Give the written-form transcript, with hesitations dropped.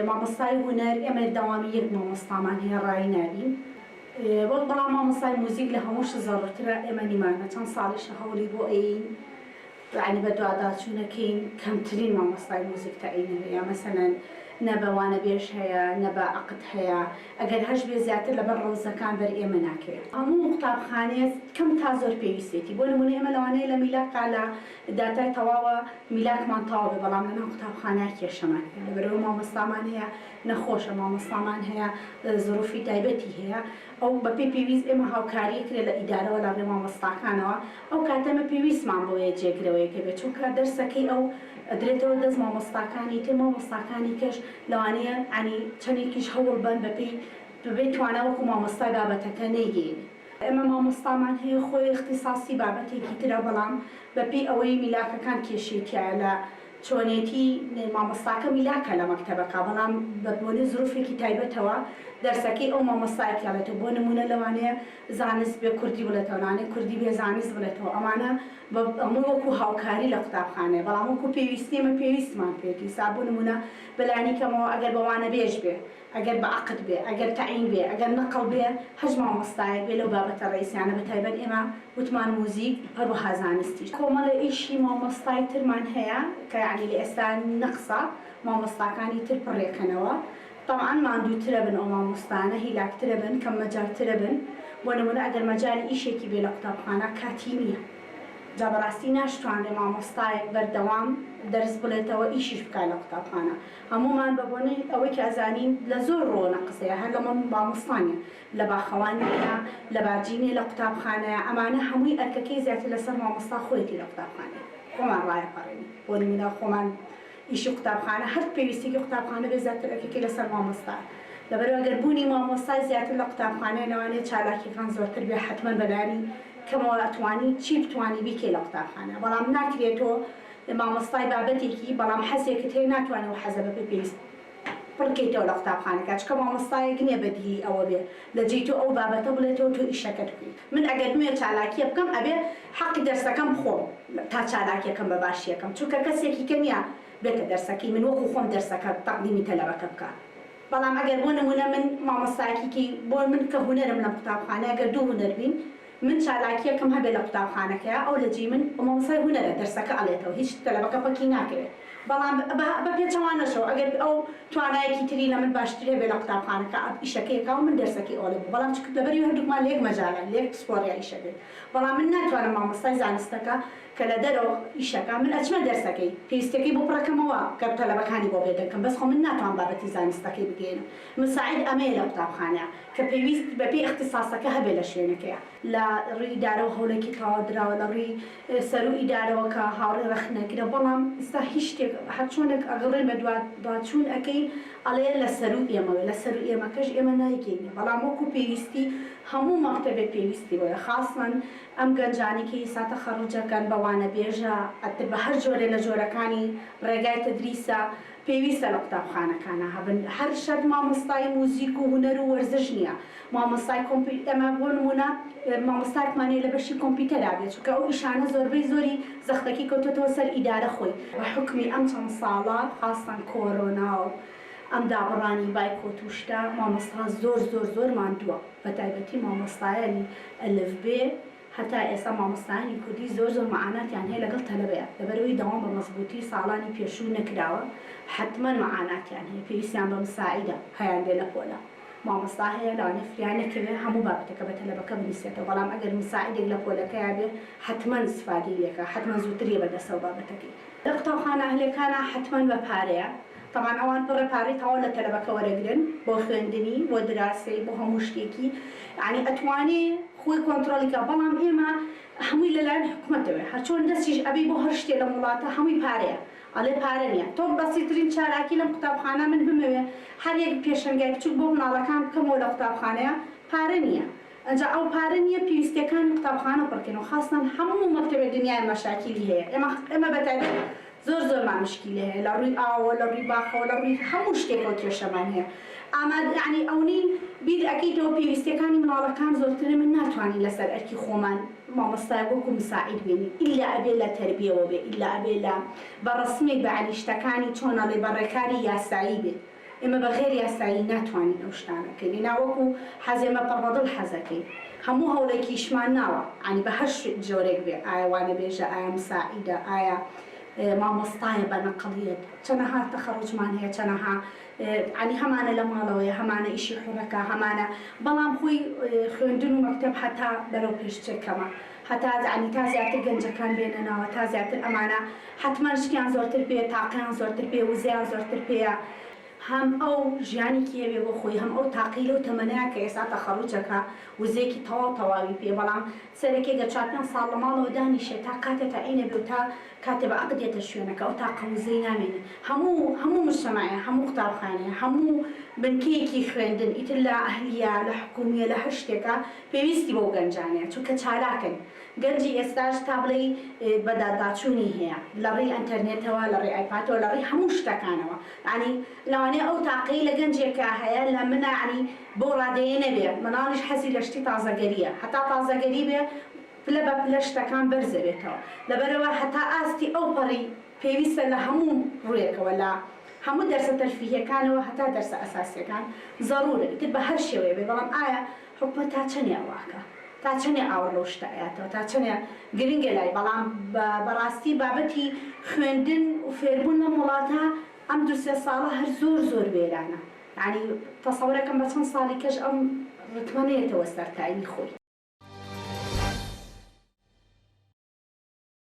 مامۆستای هونەر ئێمە دەوامی یەک مامۆستامان هەیە ڕایی نابین وەک بەڵام مامۆستای موزیک لە هەموو شت زەڕورترە ئێمە نیمانە چەند ساڵیشە هەوڵی بۆ ئەیەین یەعنی بەدواداچوونەکەین کەمترین مامۆستای موزیک تەعین هەیە مەسەلەن نە بە وانەبێژ هەیە نە بە عەقد هەیە ئەگەر هەشبێ زیاتر لەبەر ڕەوزەکان بەر ئێمە ناکەوێ. هەموو قوتابخانەیەک کەم تا زۆر پێویستێتی بۆ نموونە ئێمە لەوانەیە لە میلاکا لە داتای تەواوە میلاکمان تەواو بێ بەڵام لەناو قوتابخانە کێشەمان هەیە لەبەرئەوەی مامۆستامان هەیە نەخۆشە مامۆستامان هەیە زروفی تایبەتی هەیە ئەو بەپێی پێویست ئێمە هاوکاری ئەکرێ لە ئیدارەوە لە ڕێ مامۆستاکانەوە ئەو کاتە ئێمە پێویستمان بەوەیە جێگرەوەیەک هەبێ چونکە دەرسەکەی ئەو ئەدرێتەوە دەست مامۆستاکانی تر مامۆستاکانی کەش لەوانەیە یانی چەندێکیش هەوڵ بەن بەپێی بەبێ توانا وەکو مامۆستای بابەتەکە نەیگەینێ. ئێمە مامۆستامان هەیە خۆی ئیختیساسی بابەتێکی ترە بەڵام بەپێی ئەوەی میلاکەکان کێشەی تیایە لە چۆنێتی مامۆستاکە میلاکە لە مەکتەبەکە بەڵام بە بۆنەی زروفێکی تایبەتەوە دەرسەکەی ئەو مامۆستایەک ئەڵێتەوە بۆ نمونە لەوانەیە زانست بێ کوردی بڵێتەوە لەوانەیە کوردی بێ زانست بڵێتەوە ئەمانە بە هەمووی وەکو هاوکاری لە قوتابخانەیە بەڵام وەکو پێویستی ئێمە پێویستمان پێیەتی سا بۆ نمونە بەلانی کەمەوە ئەگەر بە وانەبێژ بێ ئەگەر بە عەقد بێ، ئەگەر تەعین بێ، ئەگەر نەقڵ بێ، هەچ مامۆستایەک بێ لەو بابەتە ڕەئیسیانە بە تایبەت ئێمە وتمان موزیک، هەروەها زانستیش. کۆمەڵێ ئیشی مامۆستای ترمان هەیە کە یەعنی لە ئێستا نەقسە، مامۆستاکانی تر پڕیەکەنەوە. تەبعەن ماندووترە بن ئەو مامۆستایانە، هیلاکترە بن، کەم مەجالترە بن. بۆ نموونە ئەگەر مەجالی ئیشێکی بێ لە قوتابخانە کاتی نییە. جا بەڕاستی ناشتوانرێ مامۆستایەک بەردەوام دەرس بڵێتەوە ئیشیش بکا لە قوتابخانە. هەموومان بە بۆنەی ئەوەی کە ئەزانین لە زۆر ڕووەوە نەقس هەیە هەر لە مامۆستا نیە لە باخەوان نیە لە باجی نیە لە قوتابخانەیە ئەمانە هەمووی ئەرکەکەی زیاتر لەسەر مامۆستا خۆیەتی لە قوتابخانەیە خۆمان ڕایەپەڕێنین بۆ نموونە خۆمان ئیشی قوتابخانە هەر پێویستیەکی قوتابخانە بێ زیاتر ئەرکەکەی لەسەر مامۆستایە لەبەرئەوە گەر بوونی مامۆستای زیاتر لە قوتابخانەیە لەوانەیە چالاکیەکان زۆرتر بێ حەتمەن بەلایەنی کەمەوە ئەتوانی چی بتوانی بیکەی لە قوتابخانە بەڵام ناکرێ تۆ مامۆستای بابەتێکی بەڵام حەزێکت هەیە ناتوانی ئەو حەزە بەپێی پێویست پڕکەیتەوە لە قوتابخانەکە چونکە مامۆستایەک نیە بەدیلی ئەوە بێ لە جێی تۆ ئەو بابەتە بڵێتەوە تۆ ئیشەکەت بکەی من ئەگەر بمەوێ چالاکیە بکەم ئەبێ حەقی دەرسەکەم بخۆم تا چالاکیەکەم بە باشی ئەکەم چونکە کەسێکی کە نیە بێتە دەرسەکەی من وەکو خۆم دەرسەکە تەقدیمی تەلەبەکە بکا بەڵام ئەگەر بۆ نمونە من مامۆستایەکی کەی بۆ من کە هونەرم لەم قوتابخانەیە گەر دوو هونەر بین من چالاکیەکم هەبێ لە قوتابخانەکەیا ئەو لە جێی من مامۆستای هونەرە دەرسەکە ئەڵێتەوە هیچ تەلەبەکە پەکی ناکەوێ بەڵام بە پێچەوانەشەوە ئەگەر ئەو توانایەکی تری لە من باشتر هەبێ لە قوتابخانەکە ئیشەکەی ئەکا و من دەرسەکەی ئەو ئەڵێمەوە بەڵام چونکە لەبەری هەردووکمان لە یەک مەجالە لە یەک پسپۆڕیا ئیشەکەین بەڵام من ناتوانم مامۆستای زانستەکە کە لە دەرەوە ئیشەکا من ئەچمە دەرسەکەی پێویستیەکەی بۆ پڕەکەمەوە کە تەلەبەکانی بۆ بێدەنگ کەم بەس خۆ من ناتوانم بابەتی زانستەکەی بگەیەنم مساعید ئەمەیە لە قوتابخانە کە پێویست بە پێی ئیختیساسەکە هەبێ لە شوێنەکەیا. لە ڕووی ئیدارەوە هەوڵێکی تەواو دراوە، لە ڕووی سەروو ئیدارەوە کە هاوڕێی ڕەخنەگرە، بەڵام ئیستا هیچ شتێک هەرچۆنێک ئەگەڕێین بە دواداچوون ئەکەین ئەڵێ لە سەروو ئێمەوە، لە سەروو ئێمەکەش ئێمە نایگەینێ، بەڵام وەکوو پێویستی هەموو مەکتەبێک پێویستی بەوەیە، خاسەن ئەم گەنجانەی کە ئیستا تەخەڕوج ئەکەن بە وانەبێژە ئەتر بە هەر جۆرێ لە جۆرەکانی ڕێگای تەدریسە، پێویستە لە قوتابخانەکانا هەبن هەر شەرت مامۆستای موزیک و هونەر و وەرزش نیە مامۆستای کۆمپی ئێمە بۆ نمونە مامۆستاکمان هەیە لە بەشی کۆمپیوتەرا بێ چونکە ئەو ئیشانە زۆربەی زۆری زەختەکەی کەوتۆتەوە سەر ئیدارە خۆی. بە حوکمی ئەم چەند ساڵە خاسەن کۆرۆنا و ئەم دابڕانی بایکۆت و شتە مامۆستا زۆر زۆر زۆر ماندووە بە تایبەتی مامۆستایانی ئەلف بێ هەتا ئێستا مامۆستایانی کوردی زۆر زۆر مەعاناتیان هەیە لەگەڵ تەلەبەیا لەبەرئەوەی دەوام بە مەزبوتی ساڵانی پێشوو نەکراوە حەتمەن مەعاناتیان هەیە پێویستیان بە مساعیدە هەیان بێ لە پۆلە مامۆستا هەیە لەوانەیە فریا نەکەوێ هەموو بابەتەکە بە تەلەبەکە بنوسێتەوە بەڵام ئەگەر مساعیدێک لە پۆلەکەیا بێ حەتمەن ئیستفادەی لێکا حەتمەن زووتر یە بەدەستەوە بابەتەکەی. لە قوتابخانە ئەهلیەکانا حەتمەن بە پارەیە تەبعەن ئەوان بڕێ پارەی تەواو لە تەلەبەکە وەرەگرن بۆ خوێندنی بۆ دراسەی بۆ هەموو شتێکی یەعنی ئەتوانێ خۆی کۆنترۆڵی کا بەڵام ئێمە هەمووی لەلایەن حکومەتەوەیە هەرچۆن دەستیش ئەبەی بۆ هەر شتێ لەم وڵاتە هەمووی پارەیە ئەڵێ پارە نیە تۆ بەسیترین چالاکی لەم قوتابخانە من بمەوێ هەر یەک پێشەنگای بچوک بۆ مناڵەکان بکەمەوە لە قوتابخانەیە پارە نیە ئەنجا ئەو پارە نیە پێویستیەکانی قوتابخانە پڕکەین و خاسەن هەموو مەکتەبێ دنیای مەشاکیلی هەیە ئێمە ئێمە بەتایبەت زۆر زۆرمان مشکیلە هەیە لە ڕووی ئاوەوە لە ڕووی باخەوە لە ڕووی هەموو شتێکەوە کێشەمان هەیە ئاماد یەعنی ئەونەی بیر ئەکەیتەوە پێویستیەکانی مناڵەکان زۆرترە من ناتوانین لەسەر ئەرکی خۆمان مامۆستایەک وەکو مساعید بێنین ئیلا ئەبێ لە تەربیەوە بێ ئیلا ئەبێ لە بە ڕەسمێک بە یەعنی شتەکانی چۆن ئەڵێ بە ڕێکاری یاسایی بێ. ئێمە بە غێر یاسایی ناتوانین ئەو شتانە بکەین ئینا وەکو حەز ئێمە پڕ بە دڵ حەزەکەین هەموو هەوڵێکیشمان ناوە یانی بە هەر جۆرێک بێ ئایا وانەبێژە ئایا مساعیدە ئایا مامۆستایە بە نەقڵیەت چەنەها تەخەڕوجمان هەیە چەنەها یانی هەمانە لە ماڵەوەیە هەمانە ئیشی حوڕەکە هەمانە بەڵام خۆی خوێندن و مەکتەب هەتا بەرەو پێش چێ کەمە هەتا یانی تا زیاتر گەنجەکان بێنە ناوە تا زیاتر ئەمانە حەتمەن شتیان زۆرتر پێیە تاقەیان زۆرتر پێیە وزەیان زۆرتر پێیە هەم ئەو ژیانێکی هەبێ بۆ خۆی هەم ئەو تاقەی لەو تەمەنەیا کە ئێستا تەخەڕوجەکا وزەیەکی تەواو تەواوی پێیە بەڵام سەرەکێ گەر چوار پێنج ساڵ لە ماڵەوە دانیشێ تا کاتێ تەعینە بێ و تا کاتێ بە عەقد دێتە شوێنەکە ئەو تاقە وزەی نامێنێ هەموو هەموو مجتەمەعێ هەموو قوتابخانەیە هەموو بنکەیەکی خوێندن ئیتر لە ئەهلیە لە حکومیە لە هەر شتێکا پێویستی بەو گەنجانەیە چونکە چالاکن گەنجی ئێستاش تا بڵێی بەداداچوونی هەیە لە ڕێی ئەنتەرنێتەوە لە ڕێی ئایپاتەوە لە ڕێی هەموو شتەکانەوە یانی لەوانەیە ئەو تاقەی لە گەنجێکا هەیە لە منا یانی بەو ڕادەیە نەبێ مناڵیش حەزی لە شتی تازەگەریە هەتا تازەگەری بێ پلە بە پلە شتەکان بەرزەبێتەوە لەبەرئەوە هەتا ئاستی ئەو پەڕی پێویستە لە هەموو ڕوویەکەوە لە هەموو دەرسە تەرفیهیەکانەوە هەتا دەرسە ئەساسیەکان زەڕوورە ئیتر بە هەر شێوەیە بێ بەڵام ئایا حکومەت تا چەنێ ئەوە ئەکا تا چەنێ ئاوڕ لەو شتە ئەیاتەوە تا چەنێ گرنگە لای بەڵام بەڕاستی بابەتی خوێندن و فێربوون لەم وڵاتە ئەم دوو سێ ساڵە هەر زۆر زۆر وێرانە یانی تەسەورەکەم بە چەند ساڵی کەش ئەم ڕتمە نەیەتەوە سەر تایمی خۆی.